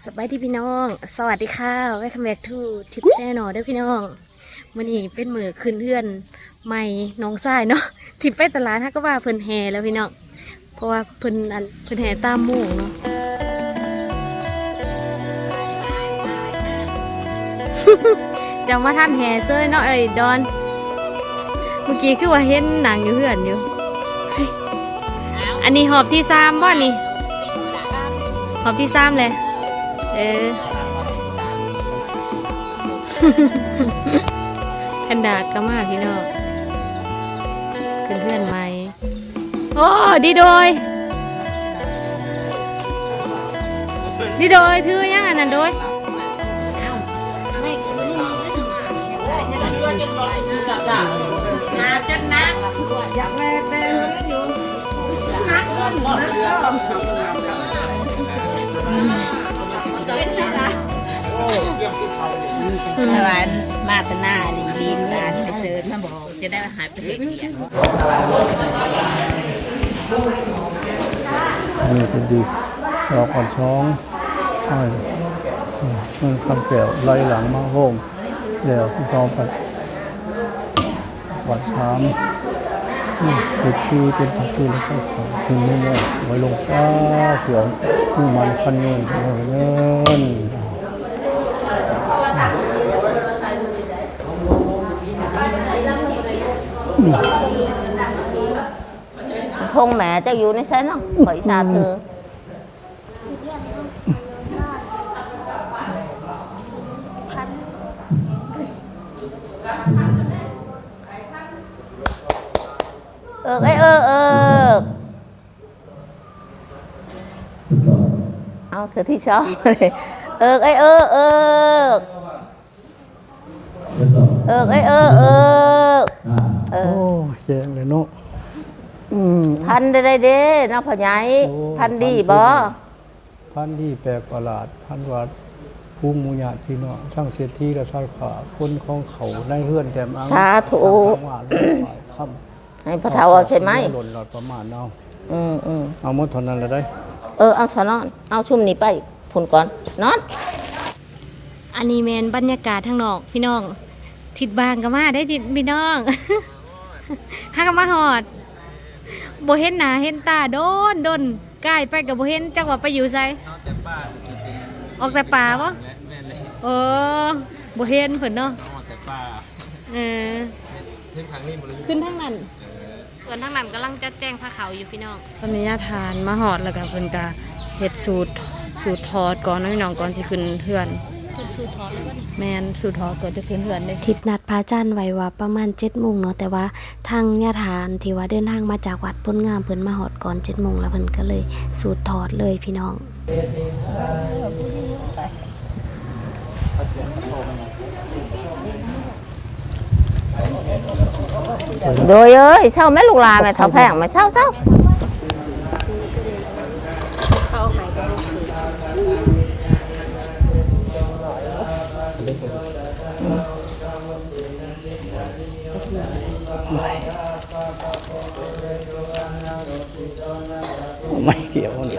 ສະບາຍດີພີ່ນ້ອງ ສະຫວັດດີຄ່ະ Welcome back to Tip Channel ເດີພີ່ນ້ອງ. ມື້ນີ້ເປັນມື້ຂຶ້ນເຮືອນໃໝ່ນ້ອງຊາຍເນາະ ທີ່ໄປຕະຫຼາດ ຫາກະວ່າເພິ່ນແຫ່ແລ້ວພີ່ນ້ອງ ເພາະວ່າເພິ່ນ ອັນ ເພິ່ນແຫ່ຕາມໂມງເນາະ. ເຈົ້າມາທັນແຫ່ເຊີຍເນາະ ເອີຍດອນ. ເມື່ອກີ້ຄືວ່າເຫັນນັ່ງຢູ່ເຮືອນຢູ່. ອັນນີ້ຮອບທີສາມບໍ່ນີ້? ຮອບທີສາມແຫຼະ. ເອີ ແພນດ້າກໍມາພີ່ນ້ອງ ຂຶ້ນເຮືອນໃໝ່. ໂອ້ ດີໂດຍ ດີໂດຍ ຖືຫຍັງອັນນັ້ນໂດຍ? ແຕ່ວ່າມາແຕ່ໜ້າ ລີນຫຼານໄປເຊີນມາບອກ ຈະໄດ້ຫາໄປເຮັດວຽກ. ອັນນີ້ເປັນດີດອກອ່ອນສອງ ອ້າຍ ເງິນຄຳແກ້ວໄຫຼຫຼັງມາໂຮມແລ້ວ ສອງພັນ ບາດສາມ ເປັນສີ່ ເປັນສີ່ ແລ້ວກໍຂຶ້ນໃນໂມງ ໄວ້ລົງ ອ້າ ເສືອ ມືມັນຄັນເງິນ ເງິນ. ພົງແມ່ຈັກຢູ່ໃນໃສເນາະ ຂ້ອຍອີສາເທີ. ເອີກເອີຍເອີກ ເອີກ. ເອົາ ເທື່ອທີສອງ ເອີກເອີຍເອີກ ເອີກ. ເອີກເອີຍເອີກ ເອີກ. ເອີ ໂອ້ ແຈ້ງແລ້ວເນາະ. ອືມ ພັນໄດ້ເດ້ເນາະພໍ່ໃຫຍ່. ໂອ້ ພັນດີບໍ່? ພັນດີ ພັນດີແປກປະຫຼາດ ພັນວ່າປູ່ໝູຍາດພີ່ນ້ອງ ທັງເສດຖີ ແລະ ຊາວຂ້າ ຄົນຂອງເຂົາໃນເຮືອນແຕ່ມອັງ ສາທຸ ທັງສັງວາດ ແລະ ຄຳ ໃຫ້ພໍ່ເຖົ້າເອົາໃສ່ໄມ້ ເອົາປະມານເນາະ. ອືມໆ ເອົາໝົດເທົ່ານັ້ນລະໄດ໋. ເອີ ເອົາຊະເນາະ ເອົາຊຸມນີ້ໄປພຸ້ນກ່ອນເນາະ. ອັນນີ້ແມ່ນບັນຍາກາດທາງນອກພີ່ນ້ອງ ທິດບາງກໍມາໄດ້ພີ່ນ້ອງ ຫາກໍມາຮອດ ບໍ່ເຫັນໜ້າເຫັນຕາດົນໆ ກາຍໄປກໍບໍ່ເຫັນ ຈັກວ່າໄປຢູ່ໃສ. ເຮົາແຕ່ປ່າ ອອກແຕ່ປ່າບໍ່? ແມ່ນເລີຍ ໂອ້ ບໍ່ເຫັນເພິ່ນເນາະ ເຮົາອອກແຕ່ປ່າ. ເອີ ເຫັນທາງນີ້ບໍ່? ຂຶ້ນທາງນັ້ນ ເອີ ສ່ວນທາງນັ້ນກຳລັງຈັດແຈງພາເຂົ້າຢູ່ພີ່ນ້ອງ. ຕອນນີ້ຍາທ່ານມາຮອດແລ້ວກໍເພິ່ນກໍເຮັດສູດ ສູດຖອດກ່ອນເນາະພີ່ນ້ອງ ກ່ອນຊິຂຶ້ນເຮືອນ. ເພິ່ນສູດຖອດແລ້ວບໍ່ນີ້? ແມ່ນ ສູດຖອດກ່ອນຈະຂຶ້ນເຮືອນເດ້. ທິບນັດພະອາຈານໄວ້ວ່າປະມານເຈັດໂມງເນາະ ແຕ່ວ່າທາງຍາທ່ານທີ່ວ່າເດີນທາງມາຈາກວັດໂພນງາມ ເພິ່ນມາຮອດກ່ອນເຈັດໂມງ ແລ້ວເພິ່ນກໍເລີຍສູດຖອດເລີຍພີ່ນ້ອງ. ໂດຍເອີຍ ເຊົາແມ່ລູກຫຼານ ແມ່ເຖົ້າແພງ ແມ່ເຊົາ ເຊົາ. ໄມ້ກ່ຽວນີ້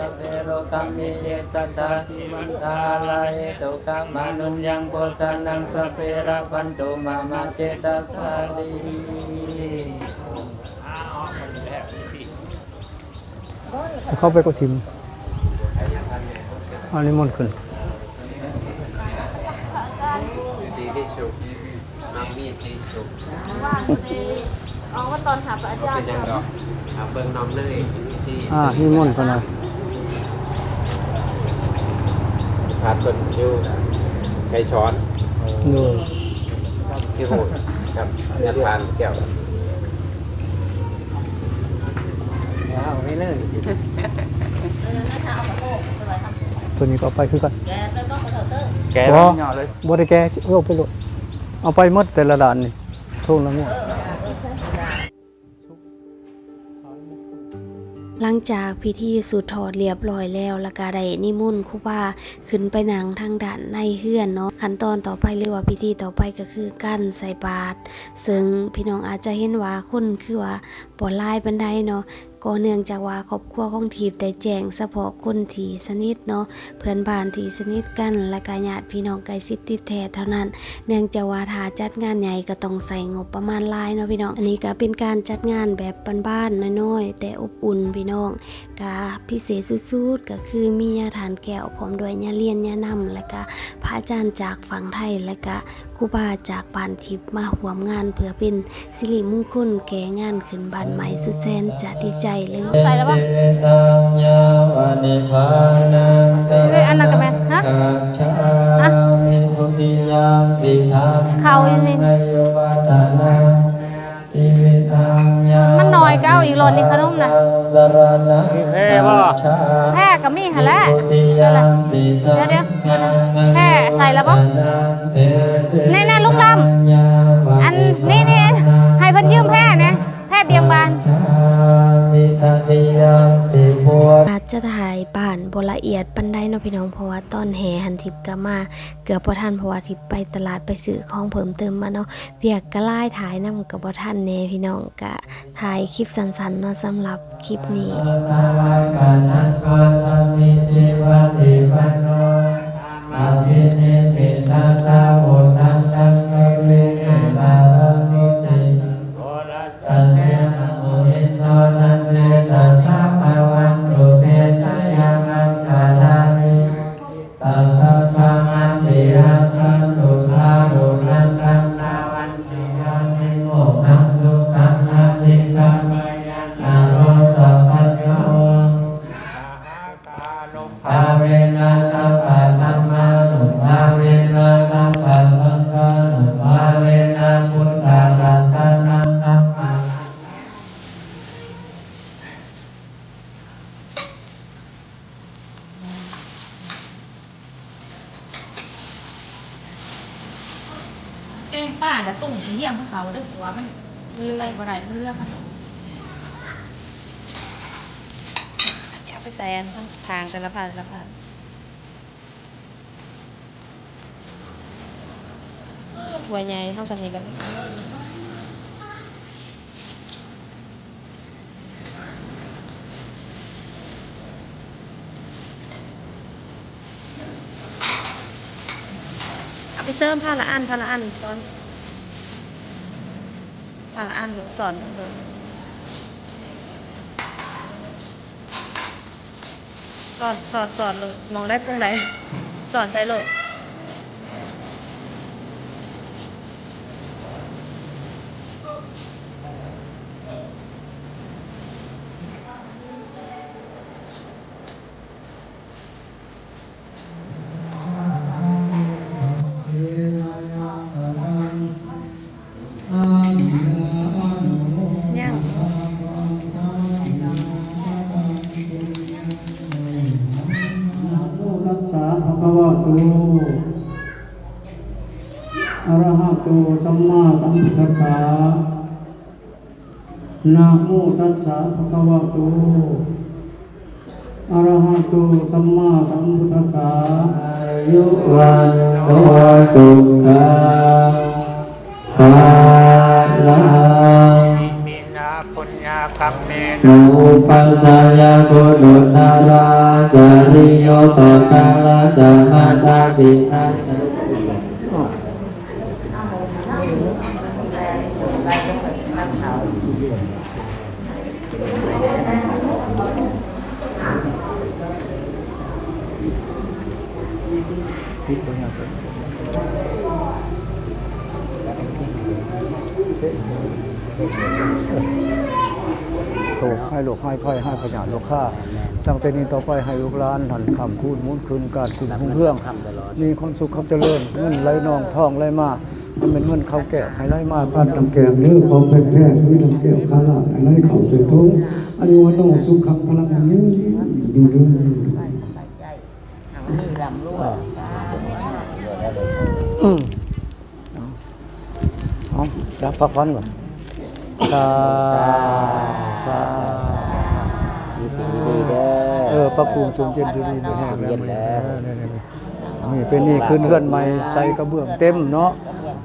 ເຂົ້າໄປກໍຖິ້ມ ເອົານິມົນຂຶ້ນ. ຢູ່ດີມີສຸກ ມັກມີສີສຸກ. ເອົາມາຕອນຫາພະອາຈານ ເອົາເບິ່ງນ້ອງເນີຍ ອ່າ ນິມົນເພິ່ນນະ ພາເພິ່ນຢູ່ໄກສອນ ໂດຍ ທີ່ຮູ້ກັບຍາທ່ານແກ້ວ. ເອົາໄປເລີຍ ຕົວນີ້ກໍເອົາໄປຄືກັນ ແກະ ບໍ່ ເຍາະເລີຍ ບໍ່ໄດ້ແກະ ເອົາໄປໂລດ ເອົາໄປໝົດແຕ່ລະດ້ານນີ້ ໂທນລະງວດ. ຫຼັງຈາກພິທີສູດຖອດລຽບລ້ອຍແລ້ວ ແລ້ວກະໄດ້ນິມົນຄູບາຂຶ້ນໄປນັ່ງທາງດ້ານໃນເຮືອນເນາະ. ຂັ້ນຕອນຕໍ່ໄປ ຫຼືວ່າພິທີຕໍ່ໄປກໍຄືການໃສ່ບາດ ເຊິ່ງພີ່ນ້ອງອາດຈະເຫັນວ່າຄົນຄືວ່າບໍ່ຫຼາຍປານໃດເນາະ. ກໍເນື່ອງຈາກວ່າຄອບຄົວຂອງທິບໄດ້ແຈ້ງສະເພາະຄົນທີ່ສະໜິດເນາະ, ເພື່ອນບ້ານທີ່ສະໜິດກັນ ແລະກະຍາດພີ່ນ້ອງໃກ້ຊິດຕິດແທ້ເທົ່ານັ້ນ. ເນື່ອງຈາກວ່າຖ້າຈັດງານໃຫຍ່ກໍຕ້ອງໃຊ້ງົບປະມານຫຼາຍເນາະພີ່ນ້ອງ. ອັນນີ້ກໍເປັນການຈັດງານແບບບ້ານໆ ນ້ອຍໆ ແຕ່ອົບອຸ່ນພີ່ນ້ອງ. ກະພິເສດສຸດໆ ກໍຄືມີຍາທ່ານແກ້ວ ພ້ອມດ້ວຍຍາລຽນ ຍານຳ ແລະກະພະອາຈານຈາກຝັ່ງໄທ ແລະກະຄູບາຈາກບ້ານທິບມາຮ່ວມງານ ເພື່ອເປັນສິລິມຸງຄຸນແກ່ງານຂຶ້ນບ້ານໃໝ່ ສຸດແສນຈະດີໃຈເລີຍ. ໃສ່ແລ້ວບໍ່? ເອີຍ ອັນນັ້ນກໍແມ່ນ ຮະ? ຮະ? ເຂົ້າອີ່ນີ້ ມັນໜ້ອຍກໍເອົາອີກໂລດນີ້ ຂະໜົມນະ. ມີແພ້ບໍ່? ແພ້ກໍມີຫັ້ນແຫຼະ. ດຽວໆ ແພ້ໃສ່ແລ້ວບໍ່? ແນ່ໆ ລຸງດຳ ອັນນີ້ນີ້ ໃຫ້ເພິ່ນຢືມແພ້ແນ່ ແພ້ບຽງບານ. ອາດຈະຖ່າຍບ້ານບໍ່ລະອຽດປານໃດເນາະພີ່ນ້ອງ, ເພາະວ່າຕອນແຫ່ຫັ້ນທິບກໍມາເກືອບບໍ່ທັນ ເພາະວ່າທິບໄປຕະຫຼາດໄປຊື້ຂອງເພີ່ມເຕີມມາເນາະ. ວຽກກະຫຼາຍ ຖ່າຍນຳກະບໍ່ທັນແດ່ພີ່ນ້ອງ, ກະຖ່າຍຄລິບສັ້ນໆເນາະ ສຳລັບຄລິບນີ້. ແກງປາ ແລ້ວຕົ້ມຊິຮຽງເຂົາເດີ ເພາະວ່າມັນ ມັນໄດ້ບໍ່ໄດ້ ມັນເຫຼືອເຂົາ. ເອົາໄປໃສ່ອັນທາງ ແຕ່ລະພາກ ແຕ່ລະພາກ. ຖ້ວຍໃຫຍ່ເຮົາສ່ຳນີ້ກໍ ເອົາໄປເສີມພາລະອັນ ພາລະອັນ ສອນ ພາລະອັນ ສອນ ສອດ ສອດ ສອດໂລດ ໝ່ອງໃດປົງໃດ ສອດໃສ່ໂລດ. ຍັງ ນະໂມຕັດສະ ພະຄະວະໂຕ ອະລະຫະໂຕ ສຳມາສຳພຸດທັດສະ. ນະໂມຕັດສະ ພະຄະວະໂຕ ອະລະຫະໂຕ ສຳມາສຳພຸດທັດສະ. ອາຍຸວັນໂນ ສຸຂັງ ພະລັງ ເມນາ ປຸນຍາກັມເມນາ ນະອຸປັດຊະຍະກຸສົລາ ຈາຣິໂຍປະກາລະຈະ ມາຕາປິຕາ ໂລກຮ້າຍ ໂລກຮ້າຍໄພ ຮ້າຍພະຍາດໂລຄາ. ຕັ້ງແຕ່ນີ້ຕໍ່ໄປໃຫ້ລູກຫຼານຫັ້ນຄ້ຳຄູນໝູນຄືນ ການຂຶ້ນຮຸ່ງເຮືອງ ມີຄວາມສຸກຄວາມຈະເລີນ ເງິນໄຫຼນອງທອງໄຫຼມາ ໃຫ້ແມ່ນເງິນເຂົ້າແກ້ວ ໃຫ້ໄຫຼມາ ບ້ານນ້ຳແກ້ວເດີ ຂໍແຜ່ນແພ ມີນ້ຳແກ້ວຄາລາດ ໃຫ້ໄຫຼເຂົ້າໃສ່ຖົງ ອາຍຸວັນໂນ ສຸຂັງ ພະລັງ ຍືນ ຍືນ ຍືນ. ເອົາ ເອົາ ຈັບພະຄວັນກ່ອນ ສາ ສາ ສາ ມີສິ່ງດີໆເດີ ເອີ ປັບປຸງຊຸ່ມເຢັນ ຢູ່ດີມີແຮງ ຊຸ່ມເຢັນແລ້ວ ນີ້ເປັນນີ້ ຂຶ້ນເຮືອນໃໝ່ ໃສ່ກະເບື້ອງເຕັມເນາະ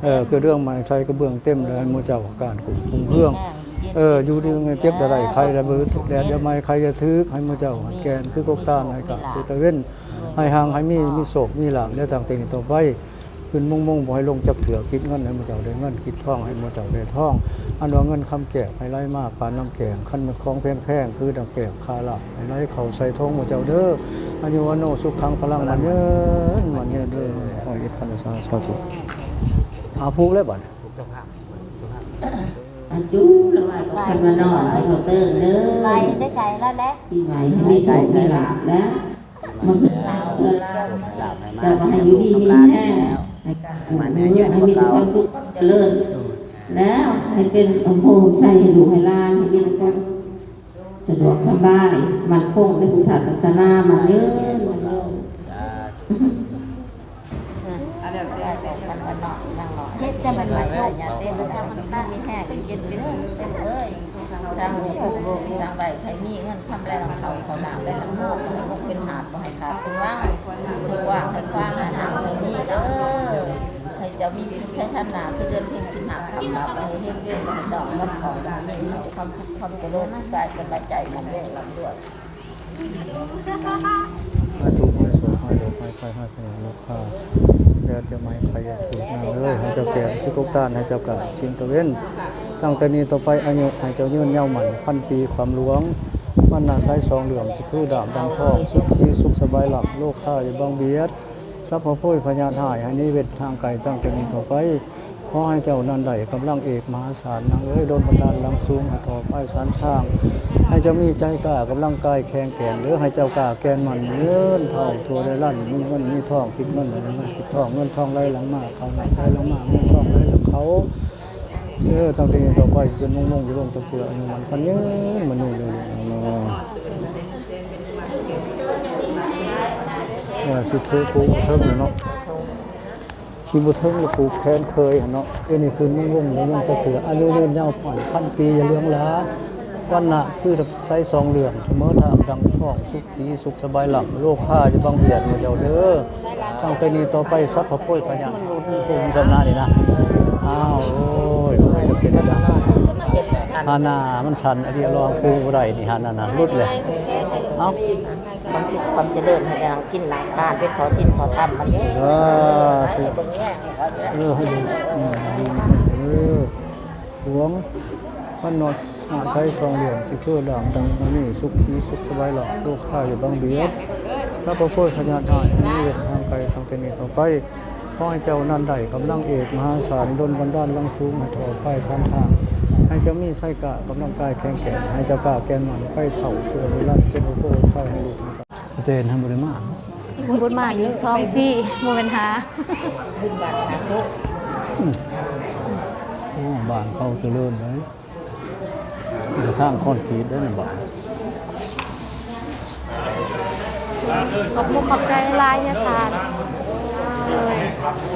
ເອີ ຂຶ້ນເຮືອນໃໝ່ ໃສ່ກະເບື້ອງເຕັມ ແລ້ວໃຫ້ໝູ່ເຈົ້າການກຸ້ມຮຸ່ງເຮືອງ ເອີ ຢູ່ດີເຈັບຢ່າໄດ້ ໄຂ້ຢ່າເບີດ ແດດຢ່າໄໝ້ ໄຂ້ຢ່າຖືກ ໃຫ້ໝູ່ເຈົ້າແກ່ນຄືກົກຕານ ໃຫ້ກະຄືຕາເວັນ ໃຫ້ຮັ່ງໃຫ້ມີ ມີໂຊກມີລາບ ແລ້ວຕັ້ງແຕ່ນີ້ຕໍ່ໄປ ຂຶ້ນມົງໆ ບໍ່ໃຫ້ລົງຈັກເທື່ອ ຄິດເງິນໃຫ້ໝູ່ເຈົ້າໄດ້ເງິນ ຄິດທອງໃຫ້ໝູ່ເຈົ້າໄດ້ທອງ ອັນວ່າເງິນຄຳແກ້ວໃຫ້ໄຫຼມາປານນ້ຳແກງ ຄັນແມ່ນຂອງແພງໆ ຄືດັງແກ້ວຄາລາບ ໃຫ້ໄຫຼເຂົ້າໃສ່ຖົງໝູ່ເຈົ້າເດີ ອາຍຸວັນໂນ ສຸຂັງ ພະລັງ ໝັ້ນຍືນ ໝັ້ນຍືນເດີ ຂໍເຮັດພັນສາ ສາທຸ ອາ ຜູກແລ້ວບັດນີ້ ອາຈຸ ລະວ່າກັບຄັນວ່ານອນ ໃຫ້ເຂົາເຕີງເດີ ໄປໄດ້ໃສແລ້ວແຫຼະ ປີໃໝ່ໃຫ້ມີໂຊກມີລາບແລ້ວ ມາເກີດເຈົ້າກໍໃຫ້ຢູ່ດີມີແຮງ ໃຫ້ການເງິນໃຫ້ມີແຕ່ຄວາມສຸກຄວາມຈະເລີນ ແລ້ວໃຫ້ເປັນຮົ່ມໂພຮົ່ມໄຊໃຫ້ລູກໃຫ້ຫຼານ ໃຫ້ມີແຕ່ຄວາມ ສະດວກສະບາຍ ໝັ້ນຄົງໃນພຸດທະສາສະໜາ ໝັ້ນຍືນ ໝັ້ນຍືນ ສາທຸ ເຮັດຈະມັນໄວ ຍາເຕັມ ມີແຮງ ເຢັນເປັນເອີຍ ສ້າງລູກສ້າງໄດ້ ໃຫ້ມີເງິນຄຳໄຫຼຫຼັງເຂົ້າ ເຂົ້າໜ້າໄຫຼຫຼັງອອກ ໃຫ້ບົກເປັນຫາດ ບໍ່ໃຫ້ຂາດເປັນວັງ ໃຫ້ກວ້າງໃຫ້ຂວາງ ໃຫ້ຮັ່ງໃຫ້ມີເດີ ໃຫ້ເຈົ້າມີໄຊຊະນະ ຄືເດືອນເພັງສິບຫ້າຄ່ຳ ໃຫ້ເຮັງເວນ ໃຫ້ດອກຮັບຂອງ ມີແຕ່ຄວາມສຸກຄວາມຈະເລີນ ກາຍສະບາຍໃຈ ໝັ້ນຍືນ ລ່ຳລວຍ. ຫາຍທຸກຫາຍໂສກຫາຍໂລກຫາຍໄພຫາຍພະຍາດໂລກາ ແດດຢ່າໄໝ້ໄຂ້ຢ່າຖືກນາງເອີຍ ໃຫ້ເຈົ້າແກ່ນຄືກົກຕານ ໃຫ້ເຈົ້າກ້າຊິງຕາເວັນ ຕັ້ງແຕ່ນີ້ຕໍ່ໄປອາຍຸໃຫ້ເຈົ້າຍືນຍາວໝັ້ນພັນປີ ຄວາມຫຼວງ ວັນນະໃສສ່ອງເຫຼື້ອມ ຊິຄືດາບດັ່ງທອງ ສຸຂີສຸກສະບາຍລ່ຳ ໂລຄາຢ່າບັງບຽດ ສັບພະໂພຍພະຍາດຮ້າຍ ໃຫ້ໜີເວັນທາງໄກ ຕັ້ງແຕ່ນີ້ຕໍ່ໄປ ຂໍໃຫ້ເຈົ້ານັ້ນໄດ້ກຳລັງເອກມະຫາສານນາງເອີຍ ດົນບັນດານຫຼັງສູງໃຫ້ທໍ່ພາຍສານຊ້າງ ໃຫ້ເຈົ້າມີໃຈກ້າກຳລັງກາຍແຂງແກ່ນເດີ ໃຫ້ເຈົ້າກ້າແກ່ນໝັ້ນຍືນ ເຖົ້າທົ່ວໄດ້ລ້ານ ມີເງິນມີທອງ ຄິດເງິນໃຫ້ເງິນຄິດທອງ ເງິນທອງໄຫຼຫຼັງມາ ເຂົ້າໜ້າໄຫຼຫຼັງມາ ເງິນທອງໄຫຼຫຼັງເຂົ້າເດີ ຕັ້ງແຕ່ນີ້ຕໍ່ໄປ ເປັນມົງໆ ຢູ່ລົງຈັກເທື່ອ ອາຍຸໝັ້ນຂວັນຍືນ ໝັ້ນຍືນ ເອີ ຊິຖືກຜູ້ເຖິງເນາະ. ຊິບໍ່ເຖິງລະປູກແຂນເຄີຍຫັ້ນເນາະ ເດນີ້ຄືນວົງໆ ໄດ້ຍັງຈັກເທື່ອ ອາຍຸຍືນຍາວຂວັນພັນປີຢ່າເຫຼືອງລາ ວັນນະຄືໃສສ່ອງເຫຼື້ອມ ສະເໝີທາບດັ່ງທອງ ສຸຂີສຸກສະບາຍລ່ຳ ໂລຄາຢ່າບັງບຽດໝູ່ເຈົ້າເດີ ຕັ້ງແຕ່ນີ້ຕໍ່ໄປ ສັບພະໂພຍພະຍາດ ມັນບໍ່ຮູ້ຜົມຊຳນານີ້ນະ ອ້າວ ໂອ້ຍ ຈັກເຮັດໄດ້ລະ ຫາໜ້າມັນສັ່ນອະດີ ລອງປູບໍ່ໄດ້ນີ້ ຫາໜ້າ ຫຼຸດແລ້ວ ເອົ້າ ຄວາມສຸກຄວາມຈະເລີນໃຫ້ໄດ້ນັ່ງກິນນັ່ງທານ ເປັນພໍ່ສິນພໍ່ທຳມັນເດີ ສາທຸ ເອີ ໃຫ້ຢູ່ ເອີ ໃຫ້ຢູ່ ເອີ ຫຼວງ ພັນນະໃສສອງເດືອນ ຊິຄືດາບດັ່ງມະນີ ສຸຂີສຸກສະບາຍລາບ ໂລຄາຢ່າບັງບຽດ ສັບພະໂພຍພະຍາດຮ້າຍ ໃຫ້ມີເວນທາງໄກ ຕັ້ງແຕ່ນີ້ຕໍ່ໄປ ຂໍໃຫ້ເຈົ້ານັ້ນໄດ້ກຳລັງເອກມະຫາສານ ດົນບັນດານຫຼັງສູງໃຫ້ເທົ່າໄພສາມທາງ ໃຫ້ເຈົ້າມີໄຊກ້າກຳລັງກາຍແຂງແກ່ນ ໃຫ້ເຈົ້າກ້າແກ່ນໝັ້ນໄປເທົ່າຊົ່ວນິລັນ ເປັນໂອໂພໂອໄຊໃຫ້ລູກໃຫ້ເຕົ້າ. ແຕ່ຫັ້ນບໍ່ໄດ້ມາ ບຸນມາຢູ່ສອງທີ່ ບໍ່ແມ່ນຫາ ບຸນບາດຫາໂກ ອືມ ໂອ້ ບ້ານເຂົາຈະເລີນເລີຍ. ທາງຄອນກຣີດເດ້ນະບາດ ຂອບມຸກຂອບໃຈຫຼາຍເດີທ່ານ ໂດຍ ສາທຸ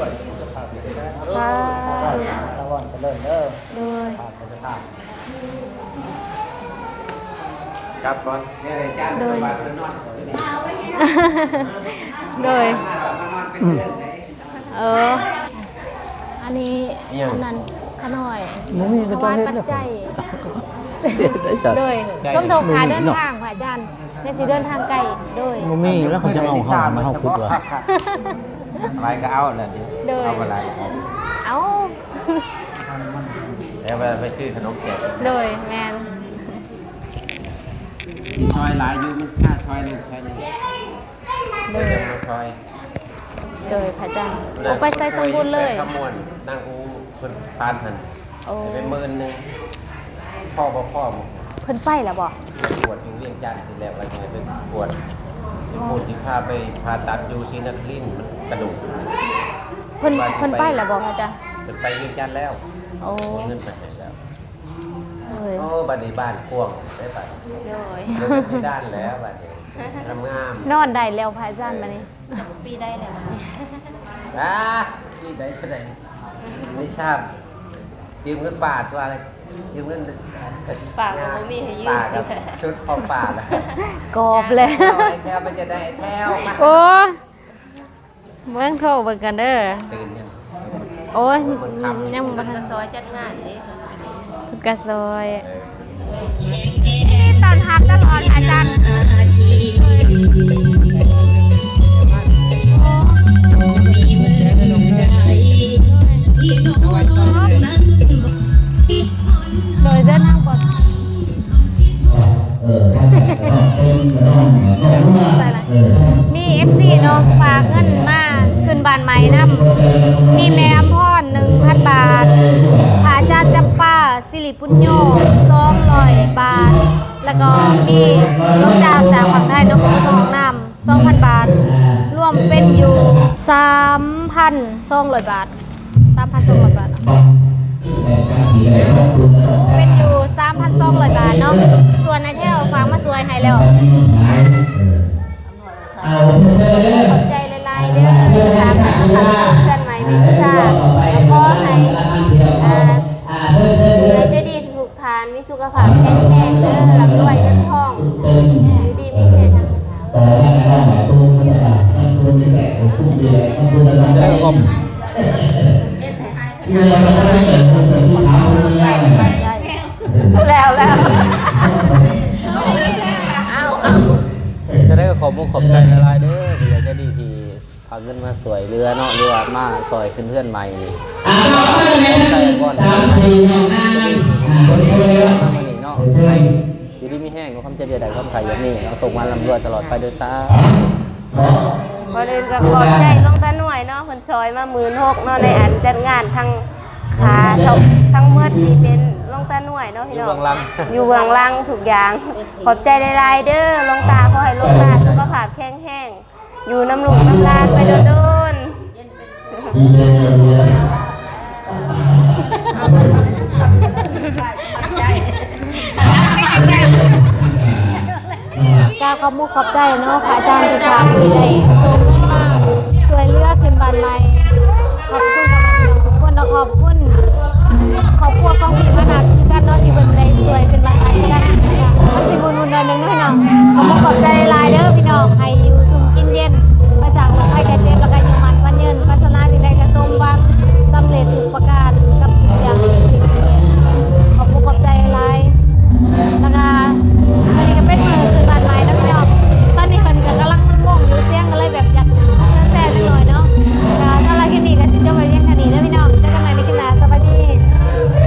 ໂດຍ ກັບກ່ອນ ໂດຍ ໂດຍ ເອີ ອັນນີ້ ອີຫຍັງ ອັນນັ້ນຂະນ້ອຍ ບໍ່ມີ ເຂົາເຈົ້າເຮັດແລ້ວ ເພາະວ່າປັດໄຈ ເຮັດໄດ້ຊະ ໂດຍ ສົມທົບຄ່າເດີນທາງ ພະອາຈານ ແມ່ນຊິເດີນທາງໄກ ໂດຍ ບໍ່ມີແລ້ວ ເຂົາຈະເອົາເຮົາ ເຮົາຄິດວ່າ ຫຼາຍກໍເອົາແຫຼະ ໂດຍ ເອົາບໍ່ຫຼາຍ ເອົາ ແລ້ວໄປຊື້ຂະໜົມແຈກ ໂດຍ ແມ່ນ ມີຊອຍຫຼາຍຢູ່ ມັນຄ່າຊອຍໜຶ່ງ ຊອຍໜຶ່ງ ໂດຍ ມາຊອຍ ໂດຍ ພະອາຈານ ໂອ ໄປໃສ່ສົມບູນເລີຍ ໄປຄຳມ່ວນ ນາງອູເພິ່ນຜ່ານຫັ້ນ ໂອ້ ໄປໝື່ນໜຶ່ງ ພໍບໍ່ພໍບໍ່ ເພິ່ນໄປແລ້ວບໍ່? ໄປກວດຢູ່ວຽງຈັນ ທີແລກວ່າຊິໄປກວດ ໂອ້ ຜູ້ທີ່ພາໄປຜ່າຕັດຢູ່ສີນະຄະລິນ ມັນກະດູກ ເພິ່ນ ວ່າຊິໄປ ເພິ່ນໄປແລ້ວບໍ່ ພະອາຈານ? ເພິ່ນໄປວຽງຈັນແລ້ວ ໂອ້ ເອົາເງິນໄປໃຫ້ແລ້ວ ໂດຍ ໂອ້ ບັດນີ້ບ້ານກວ້າງໄດ້ບັດ ໂດຍ ເດີນໄປດ້ານແລ້ວບັດນີ້ ງາມໆ ນອນໄດ້ແລ້ວ ພະອາຈານ ບັດນີ້ ປີໃດແລ້ວ ອ່າ ປີໃດເທົ່າໃດ ໄດ້ຊາບ ຢືມເງິນປ້າຕົວະ ຢືມເງິນ ປ້າກໍບໍ່ມີໃຫ້ຢືມ ປ້າກໍຊຸດພໍ່ປ້າລະ ກອບແລ້ວ ແລ້ວມັນຈະໄດ້ແລ້ວ ໂອ້ຍ ເບິ່ງໂທເບິ່ງກັນເດີ ຕື່ນຍັງ ໂອ້ຍ ຍັງບໍ່ທັນ ເພິ່ນກໍຊ່ອຍຈັດງານເດ້ ເພິ່ນກໍຊ່ອຍ ເອີ ຕອນຮັບຕະຫຼອດອາຈານ. ໂດຍ ເດີນທາງປອດ ໃສ່ລະ ມີເອັຟຊີເນາະ ຝາກເງິນມາຂຶ້ນບ້ານໃໝ່ນຳ ມີແມ່ອຳພອນ ໜຶ່ງພັນບາດ, ພະອາຈານຈຳປາ ສິລິປຸນໂຍ ສອງຮ້ອຍບາດ ແລ້ວກໍມີຫຼວງຕາຈາກຝັ່ງໄທເນາະ ສອງນຳ ສອງພັນບາດ ລວມເປັນຢູ່ສາມພັນສອງຮ້ອຍບາດ ສາມພັນສອງຮ້ອຍບາດ ເປັນຢູ່ສາມພັນສອງຮ້ອຍບາດເນາະ. ສ່ວນນາຍແທ້ວຝາກມາຊ່ວຍໃຫ້ແລ້ວ ຂອບໃຈຫຼາຍໆເດີ ທາງເພື່ອນໃໝ່ເມກາ ຂໍໃຫ້ ອ່າ ຜູ້ໃຫຍ່ໃຈດີທຸກທ່ານມີສຸຂະພາບແຂງແຮງເດີ ລ່ຳລວຍເງິນທອງ ຢູ່ດີມີແຮງ. ຈະໄດ້ຂອບ ແລ້ວ ແລ້ວ ເອົາ ເອົາ ຈະໄດ້ຂອບມຸກຂອບໃຈຫຼາຍໆເດີ ຜູ້ໃຫຍ່ໃຈດີທີ່ ພາເງິນມາຊ່ວຍເຫຼືອເນາະ ຫຼືວ່າມາຊ່ອຍຂຶ້ນເຮືອນໃໝ່ນີ້ ໃສ່ບ່ອນ ມື້ນີ້ເນາະ ໃຫ້ຢູ່ດີມີແຮງເນາະ ຄວາມເຈັບຢ່າໄດ້ ຄວາມໄຂ້ຢ່າມີເນາະ ໂຊກໝານລ່ຳລວຍຕະຫຼອດໄປເດີຊາ. ກ່ອນອື່ນກໍຂອບໃຈຫຼວງຕາໜ່ວຍເນາະ ເພິ່ນຊ່ອຍມາໝື່ນຫົກເນາະ ໃນອັນຈັດງານທັງ ຄ່າທັງໝົດນີ້ເປັນຫຼວງຕາໜ່ວຍເນາະ ພີ່ນ້ອງ ຢູ່ເບື້ອງຫຼັງ ຢູ່ເບື້ອງຫຼັງທຸກຢ່າງ. ຂອບໃຈຫຼາຍໆເດີຫຼວງຕາ ຂໍໃຫ້ຫຼວງຕາສຸຂະພາບແຂງແຮງ ຢູ່ນຳລູກນຳຫຼານໄປດົນໆ. ກາບຂອບມຸກຂອບໃຈເນາະ ພະອາຈານທີ່ພາໄດ້